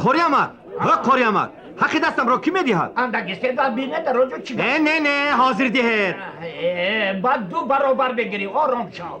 Қори Амак, қори Амак, ҳаққи дастамро кӣ медиҳад? Андак истед ва бинед, дар он ҷо чӣ. Не, не, не, ҳозир диҳед. Баъд ду баробар бигирӣ, ором шав.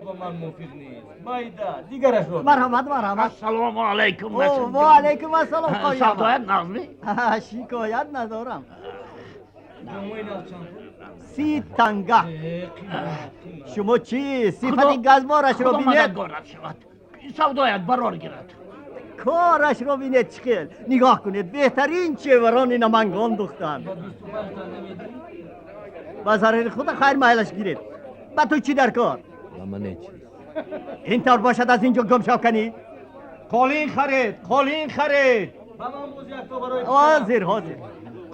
Ба ман мувофиқ нест, майда, дигарашро. Марҳамат, марҳамат. Ассалому алайкум. Ва алайкум ассалом. Савдоят нағзми? Шикоят надорам. Ҷомаи нав чанд пул? 30 танга. Қимат, қимат. Шумо чӣ, сифати газборашро Худо бинед. мададгорат шавад, савдоят барор гирад. Корашро бинед, чӣ хел. Нигоҳ кунед, беҳтарин чеварони Намангон духтанд. Ба 25 та намедиҳӣ? Ба зарари худа, хайр, майлаш, гиред. Ба ту чӣ дар кор? Ба ман ҳеҷ чиз. Ин тавр бошад, аз ин ҷо гум шав, канӣ. Қолин харед, қолин харед. Ба ман боз якто барои. Ҳозир, ҳозир.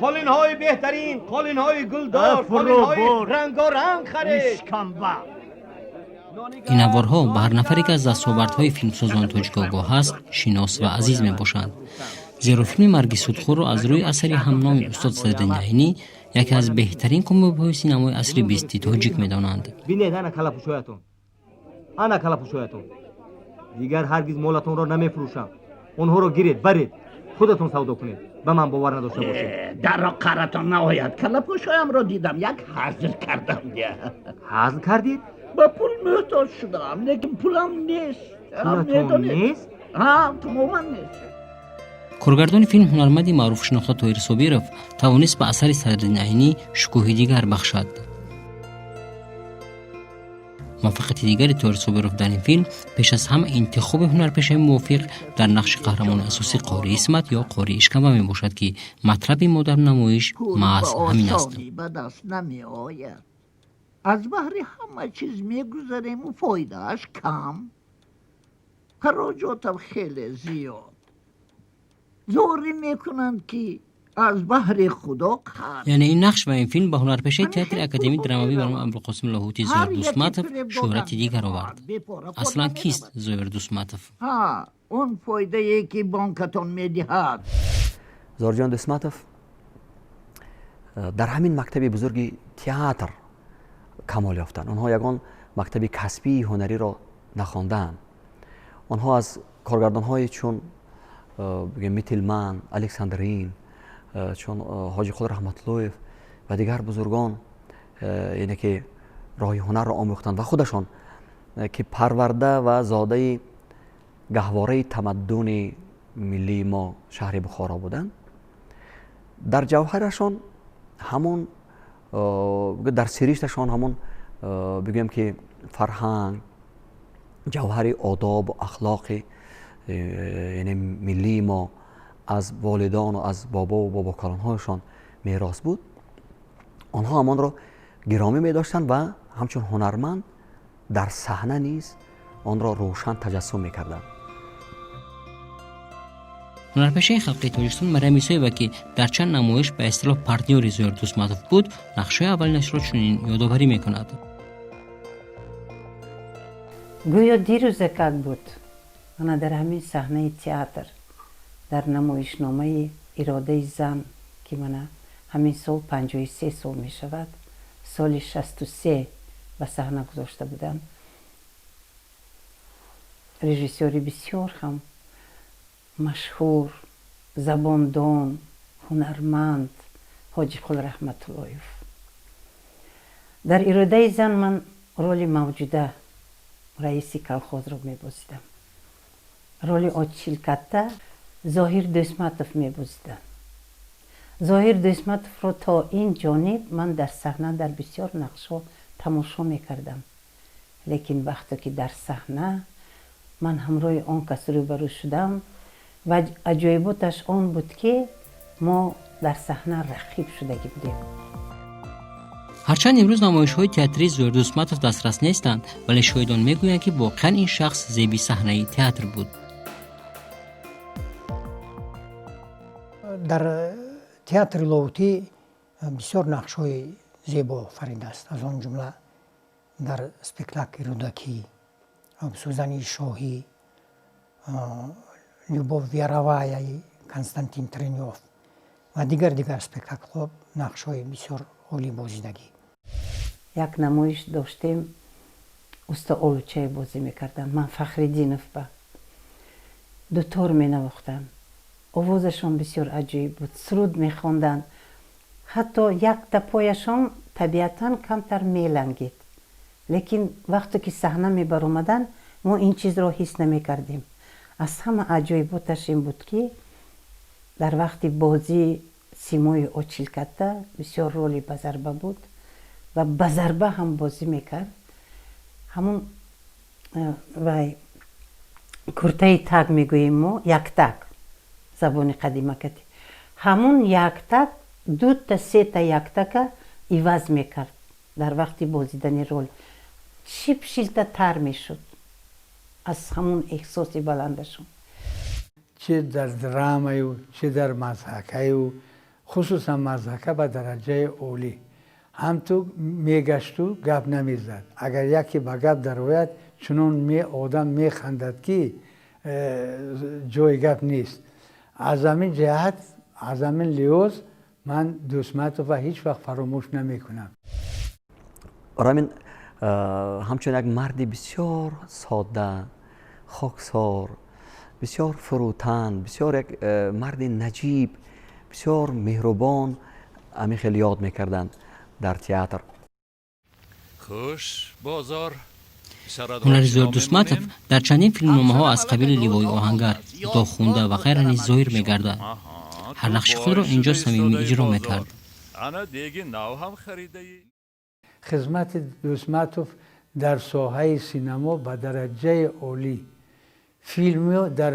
Қолинҳои беҳтарин, қолинҳои гулдор, Фурӯ қолинҳои бур. рангоранг харед. Ишкамба. Ин наворҳо ба ҳар нафаре, ки аз дастовардҳои филмсозони тоҷик огоҳ аст, шинос ва азиз мебошанд, зеро филми «Марги судхӯрро» аз рӯи асари ҳамноми устод Садриддин Айнӣ яке аз беҳтарин комёбиҳои синамои асри бисти тоҷик медонанд. Бинед, ана калапӯшоятон, ана калапӯшоятон. Дигар ҳаргиз молатонро намефурӯшам. Онҳоро гиред, баред, худатон савдо кунед. Ба ман бовар надошта бошед. Дарро қаҳратон наояд, калапӯшоямро дидам, як ҳазл кардам. Ҳазл кардед? Ба пул муҳтоҷ шудам, лекин пулам нест. Пулатон нест? Ҳа, тамоман нест. Коргардони филм, ҳунарманди маъруфшинохта Тоҳир Собиров, тавонист ба асари Садриддин Айнӣ шукӯҳи дигар бахшад. Муваффақияти дигари Тоҳир Собиров дар ин филм пеш аз ҳама интихоби ҳунарпешаи мувофиқ дар нақши қаҳрамони асосӣ, қори Исмат ё қори Ишкамба мебошад, ки матлаби мо дар намоиш Пул маҳз ба ҳамин аст. Осонӣ ба даст намеояд. Аз баҳри ҳама чиз мегузарему фоидааш кам, хароҷотам хеле зиёд. Зорӣ мекунанд, ки аз баҳри Худо қарз. Яъне ин нақш ва ин филм ба ҳунарпешаи театри академии драмавӣ ба номи Абулқосим Лоҳутӣ Зоир Дусматов шӯҳрати дигар овард. Аслан кист Зоир Дусматов? Ҳа, он фоидае, ки бонкатон медиҳад. Зорҷон Дусматов дар ҳамин мактаби бузурги театр камол ёфтанд. Онҳо ягон мактаби касбии ҳунариро нахондаанд. Онҳо аз коргардонҳое чун бигем Мителман, Александрин, чун Ҳоҷиқул Раҳматуллоев ва дигар бузургон, яъне ки роҳи ҳунарро омӯхтанд ва худашон, ки парварда ва зодаи гаҳвораи тамаддуни миллии мо, шаҳри Бухоро буданд, дар ҷавҳарашон ҳамон, дар сиришташон ҳамон, бигӯем ки фарҳанг, ҷавҳари одобу ахлоқи яъне миллии мо аз волидону аз бобову бобокалонҳояшон мерос буд. Онҳо ҳамонро гиромӣ медоштанд ва ҳамчун ҳунарманд дар саҳна низ онро рӯшан таҷассум мекарданд. Ҳунарпешаи халқии Тоҷикистон Марьям Исоева, ки дар чанд намоиш ба истилоҳ партнёри Зоир Дусматов буд, нақшҳои аввалинашро чунин ёдоварӣ мекунад. Гӯё дирӯзакак буд. Мана дар ҳамин саҳнаи театр, дар намоишномаи «Иродаи зан», ки мана ҳамин сол 53 сол мешавад, соли 63 ба саҳна гузошта будам, режиссёри бисёр ҳам машҳур, забондон, ҳунарманд Ҳоҷиқул Раҳматуллоев. Дар «Иродаи зан» ман роли Мавҷуда, раиси колхозро мебозидам. Роли Очилкатта Зоҳир Дӯстматов мебозиданд. Зоҳир Дӯстматовро то ин ҷониб ман дар саҳна дар бисёр нақшҳо тамошо мекардам, лекин вақте ки дар саҳна ман ҳамроҳи он кас рӯбарӯ шудам ва аҷоиботаш он буд, ки мо дар саҳна рақиб шудагӣ будем. Ҳарчанд имрӯз намоишҳои театрии Зоир Дусматов дастрас нестанд, вале шоҳидон мегӯянд, ки воқеан ин шахс зеби саҳнаи театр буд. Дар театри Лоҳутӣ бисёр нақшҳои зебо офаридааст, аз он ҷумла дар спектакли «Рӯдакӣ», «Сӯзани шоҳӣ», «Любовь Яровая»и Константин Трунёв ва дигар дигар спектаклҳо нақшҳои бисёр олӣ бозидагӣ. Як намоиш доштем, усто Олучае бозӣ мекардам, ман Фахриддинов ба дутор менавохтам. Овозашон бисёр аҷоиб буд, суруд мехонданд. Ҳатто якта пояшон табиатан камтар мелангид, лекин вақте ки саҳна мебаромаданд, мо ин чизро ҳис намекардем. Аз ҳама аҷоиботаш ин буд, ки дар вақти бозии симои Очилкатта бисёр роли базарба буд ва базарба ҳам бозӣ мекард. Ҳамун вай куртаи так мегӯем мо, яктак, забони қадимакати, ҳамун яктак дута сета яктака иваз мекард. Дар вақти бозидани рол шип шилта тар мешуд аз ҳамун эҳсоси баландашон. Чӣ дар драмаю, чӣ дар мазҳакаю, хусусан мазҳака ба дараҷаи олӣ. Ҳам ту мегашту гап намезад. Агар яке ба гап дарояд, чунон одам механдад, ки ҷои гап нест. Аз ҳамин ҷиҳат, аз ҳамин лиҳоз ман Дӯстматова ҳеҷ вақт фаромӯш намекунам. Барои ҳамин ҳамчун як марди бисёр содда, хоксор, бисёр фурӯтан, бисёр як марди наҷиб, бисёр меҳрубон ҳамин хел ёд мекарданд дар театр. Хуш бозор. Ҳунари Зоир Дусматов дар чандин филмномаҳо аз қабили Ливои оҳангар, Доғхунда ва ғайра низ зоҳир мегардад. Ҳар нақши худро ин ҷо самимӣ иҷро мекард. Ана деги нав ҳам харидаӣ. Хизмати Дӯстматов дар соҳаи синамо ба дараҷаи олӣ. Филмио дар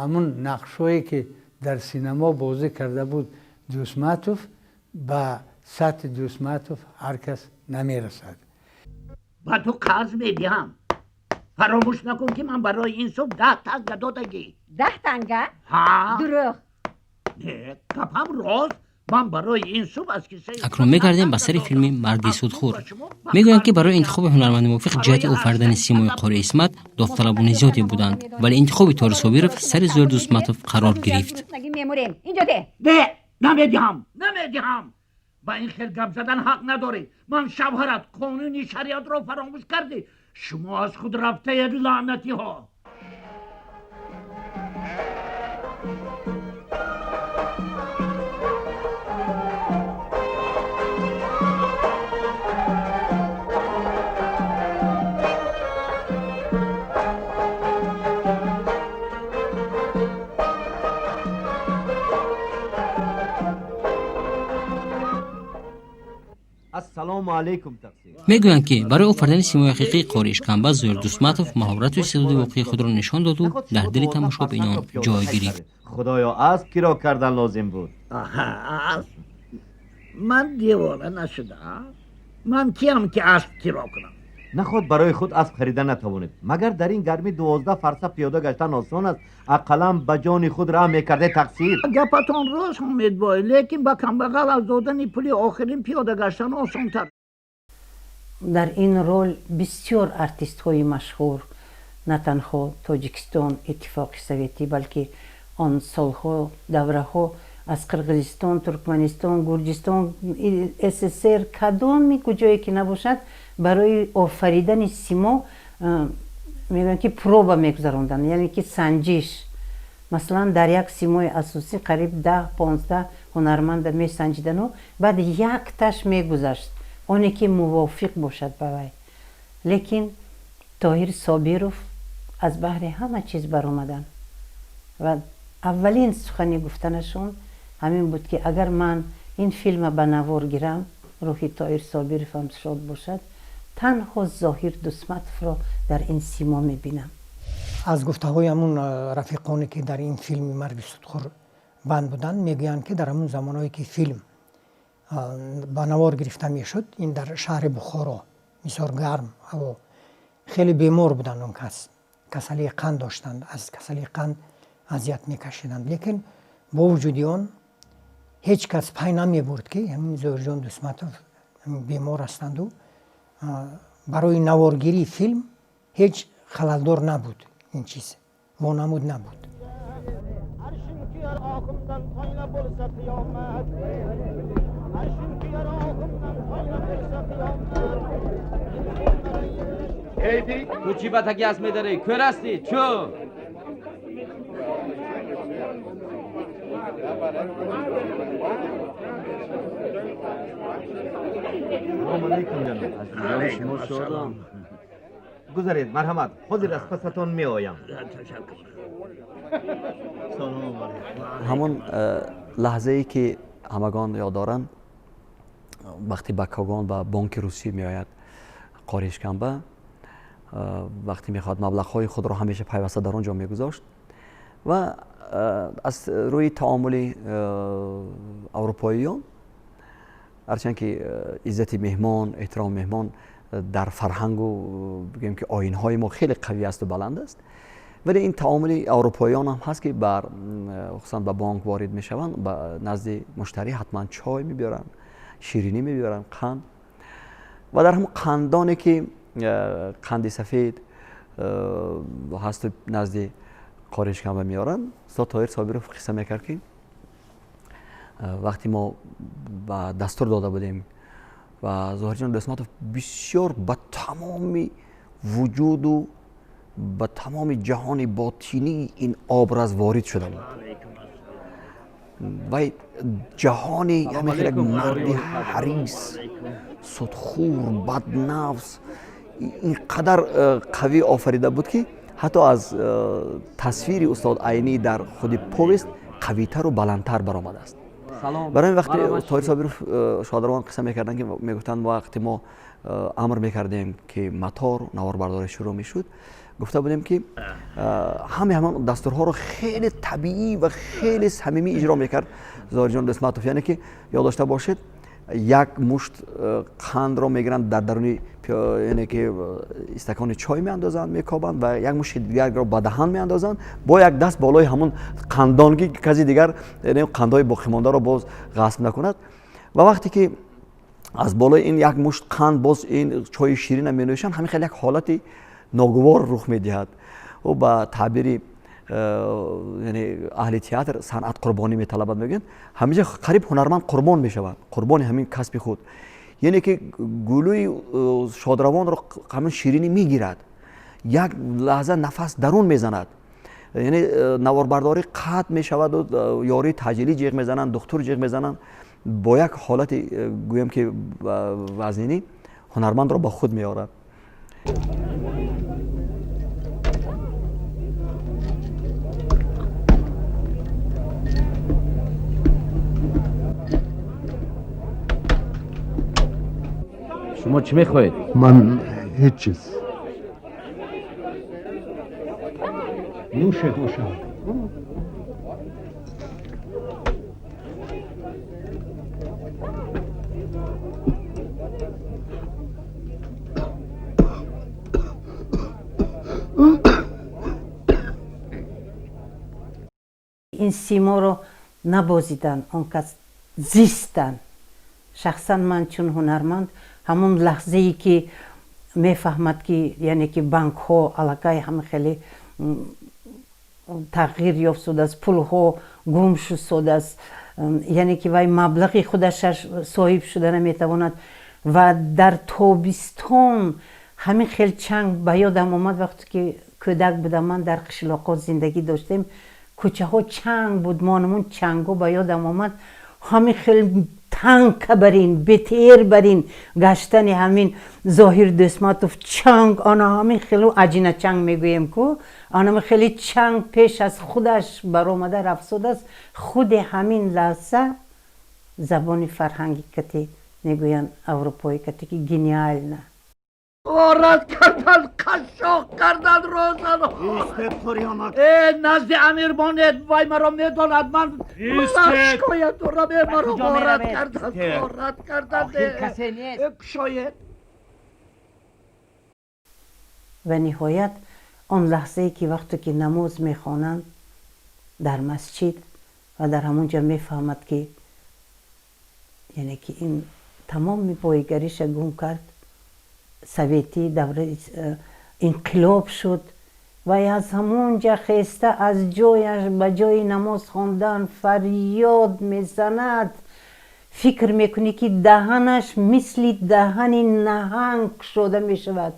ҳамун нақшҳое, ки дар синамо бозӣ карда буд Дӯстматов, ба сатҳи Дӯстматов ҳар кас намерасад. Ба ту қарз медиҳам. Фаромӯш накун, ки ман барои ин субҳ 10 танга додагӣ. 10 танга? Ҳа. Дурӯғ! Не, гапам рост. Ман барои ин субҳ аз кисаи Акнун мегардем ба сари филми Марги судхӯр. Мегӯянд, ки барои интихоби ҳунарманди мувофиқ ҷиҳати офаридани симои Қори Исмат довталабони зиёде буданд, вале интихоби Тоҳир Собиров сари Зоир Дусматов қарор гирифт. Мемурем, инҷо де. Не, намедиҳам, намедиҳам. Ба ин хел гап задан ҳақ надорӣ. Ман шавҳарат, қонуни шариатро фаромӯш кардӣ. Шумо аз худ рафтаед, лаънатиҳо. Ассалому алайкум, тақсир. Мегӯянд, ки барои офаридани симои ҳақиқии Қори Ишкамба Зоир Дусматов маҳорату истеъдоди воқеии худро нишон доду дар дили тамошобинон ҷой гирифт. Худоё, асп киро кардан лозим буд. Асп? Ман девона нашудам. Ман киям, ки асп киро кунам? Наход барои худ асп харида натавонед, магар дар ин гармӣ 12 фарса пиёда гаштан осон аст? Ақаллан ба ҷони худ раҳм мекарде, тақсир. Гапатон рост, Ҳомидбой, лекин ба камбағал аз додани пули охирин пиёда гаштан осонтар. Дар ин рол бисёр артистҳои машҳур, на танҳо Тоҷикистон, Иттифоқи Советӣ, балки он солҳо, давраҳо аз Қирғизистон, Туркманистон, Гурҷистон, СССР, кадоми куҷое ки набошад, барои офаридани симо мегӯянд, ки проба мегузаронданд, яъне ки санҷиш. Масалан, дар як симои асосӣ қариб 10-15 ҳунарманда месанҷидану баъд якташ мегузашт, оне ки мувофиқ бошад ба вай. Лекин Тоҳир Собиров аз баҳри ҳама чиз баромаданд ва аввалин сухани гуфтанашон ҳамин буд, ки агар ман ин филма ба навор гирам, рӯҳи Тоҳир Собировам шод бошад, танҳо Зоҳир Дусматовро дар ин симо мебинам. Аз гуфтаҳои ҳамун рафиқоне, ки дар ин филми Марги судхӯр банд буданд, мегӯянд, ки дар ҳамун замонҳое, ки филм ба навор гирифта мешуд, ин дар шаҳри Бухоро бисёр гарм ҳаво, хеле бемор буданд. Он кас касалии қанд доштанд, аз касалии қанд азият мекашиданд, лекин бо вуҷуди он ҳеҷ кас пай намебурд, ки ҳамин Зоҳирҷон Дусматов бемор ҳастанду барои наворгирии филм ҳеҷ халалдор набуд, ин чиз вонамуд набуд. Oximdan toyla bo'lsa qiyomat, arshim kuyar oximdan toyla bo'lsa qiyomat. Ту чӣ ба таги асп медарӣ? Кӯр ҳастӣ чӯ? Салом алейкум, ҷаноб. Аз дидори шумо шодам. Гузаред, марҳамат, ҳозир аз пасатон меоям. Ҳамон лаҳзае ки ҳамагон ёд доранд, вақте ба Когон ба бонки русӣ меояд Қоришканба, вақте мехоҳад маблағҳои худро ҳамеша пайваста дар он ҷо мегузошт ва аз рӯи таомули аврупоиён, ҳарчанд ки иззати меҳмон, эҳтироми меҳмон дар фарҳангу бигӯем ки оинҳои мо хеле қавӣ асту баланд аст, вале ин таомули аврупоиён ҳам ҳаст ки бар хусусан ба бонк ворид мешаванд, ба назди муштарӣ ҳатман чой мебиёранд, ширинӣ мебиёранд, қанд. Ва дар ҳамон қандоне ки қанди сафед ҳасту назди Қоришканба меоранд, устод Тоҳир Собиров қисса мекард ки вақте мо ба дастур дода будем ва Зоҳирҷон Дӯстматов бисёр ба тамоми вуҷуду ба тамоми ҷаҳони ботинии ин образ ворид шуда буд. Вай ҷаҳони ҳамин хел як марди ҳарис, судхӯр, баднафс ин қадар қавӣ офарида буд ки ҳатто аз тасвири устод Айнӣ дар худи повест қавитару баландтар баромадааст. Барои вақте Тоҳир Собиров шодарвон қисса мекарданд ки мегуфтанд, вақте мо амр мекардем ки матор наворбардорӣ шурӯъ мешуд, гуфта будем ки ҳамаи ҳамон дастурҳоро хеле табиӣ ва хеле самимӣ иҷро мекард Зоҳирҷон Дӯстматов. Яъне ки ёд дошта бошед, як мушт қандро мегиранд, дар даруни яъне ки истакони чой меандозанд, мекобанд ва як мушти дигарро ба даҳан меандозанд, бо як даст болои ҳамон қандон ки каси дигар қандҳои боқимондаро боз ғасб накунад. Ва вақте ки аз болои ин як мушт қанд боз ин чойи ширина менӯшанд, ҳамин хел як ҳолати ногувор рух медиҳад. Ӯ ба таъбири яъне аҳли театр санъат қурбонӣ металабад мегӯянд, ҳамеша қариб ҳунарманд қурбон мешавад, қурбони ҳамин касби худ. Яъне ки гулӯи шодравонро ҳамин ширинӣ мегирад, як лаҳза нафас дарун мезанад, яъне наворбардорӣ қатъ мешаваду ёрии таъҷилӣ ҷиғ мезананд, духтур ҷиғ мезананд. Бо як ҳолати гӯям ки вазнинӣ ҳунармандро ба худ меорад. Шумо чӣ мехоҳед? Ман ҳеҷ чиз. Нӯшед бошад. Ин симоро набозиданд, он кас зистанд. Шахсан ман чун ҳунарманд ҳамон лаҳзае ки мефаҳмад ки яъне ки банкҳо аллакай ҳама хеле тағйир ёфт шудааст, пулҳо гум шудааст, яъне ки вай маблағи худашаш соҳиб шуда наметавонад. Ва дар тобистон ҳамин хел чанг ба ёдам омад, вақте ки кӯдак будам ман дар қишлоқҳо зиндагӣ доштем, кӯчаҳо чанг буд, мо ҳамон чангҳо ба ёдам омад, ҳамин хел танка барин, БТР барин гаштани ҳамин Зоҳир Дӯстматов чанг, ана ҳамин хелу аҷина чанг мегӯем ку, анама хеле чанг пеш аз худаш баромада рафтодааст. Худи ҳамин лаҳза забони фарҳанги кати мегӯянд аврупоӣ кати ки гениально. Ғорат кардан, қашшоқ кардан розан. Назди амир монед, вай маро медонад. Ман шикоят дорам, маро ғорат кардан, ғорат кардан. Кушоед. Ва ниҳоят он лаҳзае ки вақте ки намоз мехонанд дар масҷид ва дар ҳамон ҷо мефаҳмад ки яъне ки ин тамоми боигариша гум кард, советӣ давраи инқилоб шуд ва аз ҳамон ҷа хеста аз ҷояш ба ҷои намоз хондан фарёд мезанад. Фикр мекунӣ ки даҳанаш мисли даҳани наҳанг кушода мешавад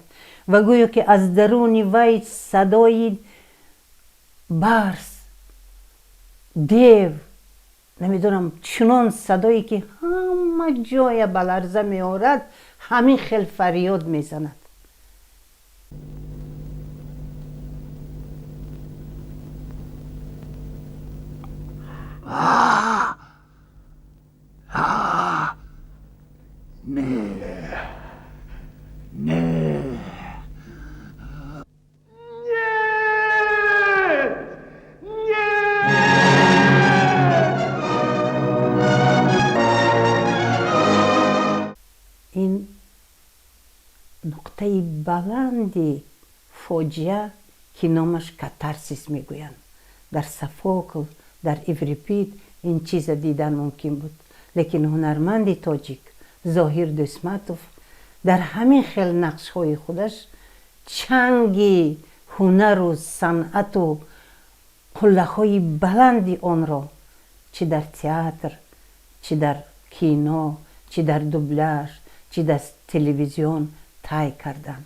ва гӯё ки аз даруни вай садои барс, дев, Намедонам, чунон садое ки ҳама ҷоя ба ларза меорад, ҳамин хел фарёд мезанад. Не, не. Ин нуқтаи баланди фоҷиа, ки номаш катарсис мегӯянд, дар Софокл, дар Эврипид ин чиза дидан мумкин буд, лекин ҳунарманди тоҷик Зоҳир Дӯстматов дар ҳамин хел нақшҳои худаш чанги ҳунару санъату қуллаҳои баланди онро чӣ дар театр, чӣ дар кино, чӣ дар дубляж, чӣ дар телевизион тай карданд.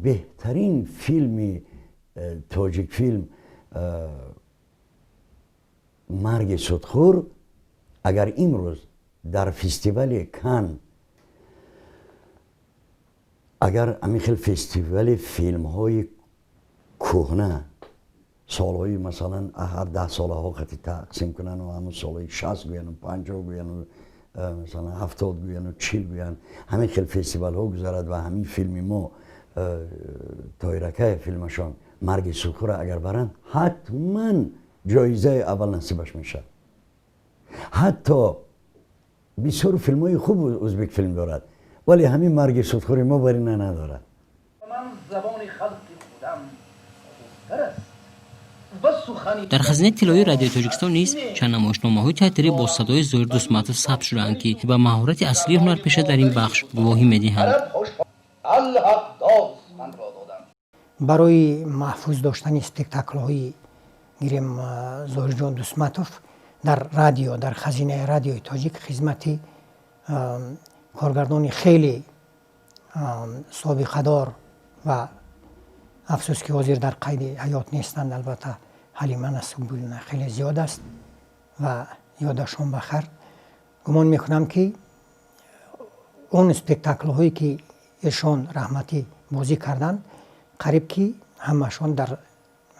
Беҳтарин филми тоҷикфилм «Марги судхӯр» агар имрӯз дар фестивали Кан, агар ҳамин хел фестивали филмҳои кӯҳна, солҳои масалан ҳар 10 солаҳо хати тақсим кунану ҳамун солҳои 60 гӯяну 50 гӯяну масалан 70 гӯяну 40 гӯян, ҳамин хел фестивалҳо гузарад ва ҳамин филми мо, Тоиракая филмашон «Марги судхӯра» агар баранд, ҳатман ҷоизаи аввал насибаш мешавад. Ҳатто бисёр филмҳои хуб узбек филм дорад, вале ҳамин «Марги судхӯри» мо барина надорад. Ман забони халқи худам хубтар аст ва сухани Дар хазинаи тиллоии Радиои Тоҷикистон низ чанд намоишномаҳои театрӣ бо садои Зоҳир Дӯстматов сабт шудаанд, ки ба маҳорати аслии ҳунарпеша дар ин бахш гувоҳӣ медиҳанд. Алҳақ дод суханро додам. Барои маҳфуз доштани спектаклҳои гирем Зоҳирҷон Дӯстматов дар радио, дар хазинаи радиои тоҷик хизмати коргардони хеле собиқадор ва афсӯс, ки ҳозир дар қайди ҳаёт нестанд, албатта, Ҳалима Насибуллина хеле зиёд аст ва ёдашон бахайр. Гумон мекунам, ки он спектаклҳое ки эшон раҳматӣ бозӣ карданд, қариб ки ҳамашон дар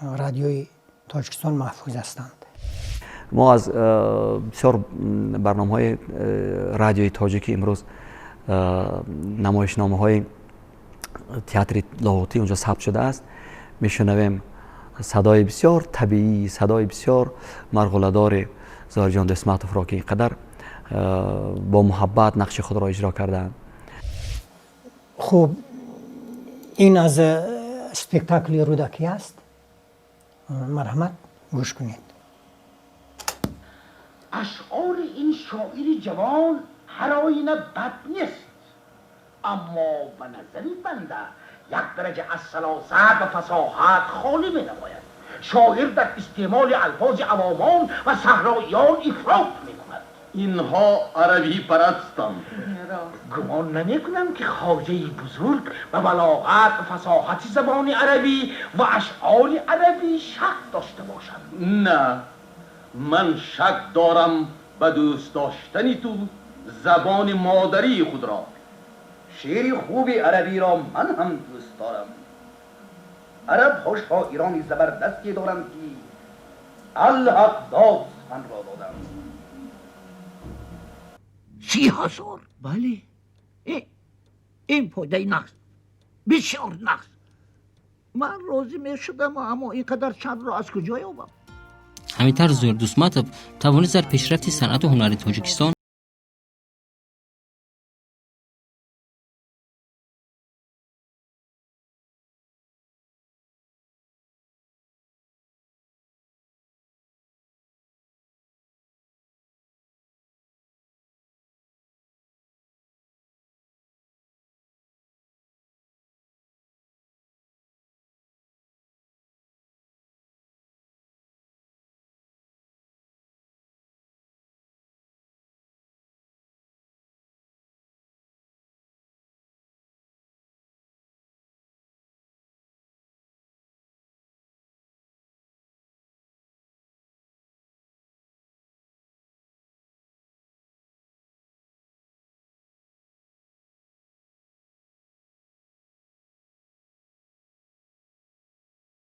радиои Тоҷикистон маҳфуз ҳастанд. Мо аз бисёр барномаҳои радиои тоҷики имрӯз намоишномаҳои театри Лоҳутӣ унҷо сабт шудааст, мешунавем садои бисёр табиӣ, садои бисёр марғуладори Зоҳирҷон Дӯстматовро, ки ин қадар бо муҳаббат нақши худро иҷро кардаанд. Хуб, ин аз спектакли Рӯдакӣ аст. Марҳамат, гӯш кунед. Ашъори ин шоири ҷавон ҳар оина бад нест, аммо ба назари банда як дараҷа аз салосат ва фасоҳат холӣ менамояд. Шоир дар истеъмоли алфози авомон ва саҳроиён ифрот мекунад. Инҳо арабипарастанд. Гумон намекунам, ки хоҷаи бузург ба балоғат ва фасоҳати забони арабӣ ва ашъори арабӣ шак дошта бошад. На, ман шак дорам ба дӯст доштани ту забони модарии худро. Шеъри хуби арабиро ман ҳам дӯст дорам. Арабҳо шоирони забардасте доранд, ки алҳақ дод суханро додам. 30,000? Бале, ин фоидаи нағз, бисёр нағз. Ман розӣ мешудам, аммо ин қадар чандро аз куҷо ёбам? Ҳамин тавр Зоҳир Дӯстматов тавонист дар пешрафти санъату ҳунари Тоҷикистон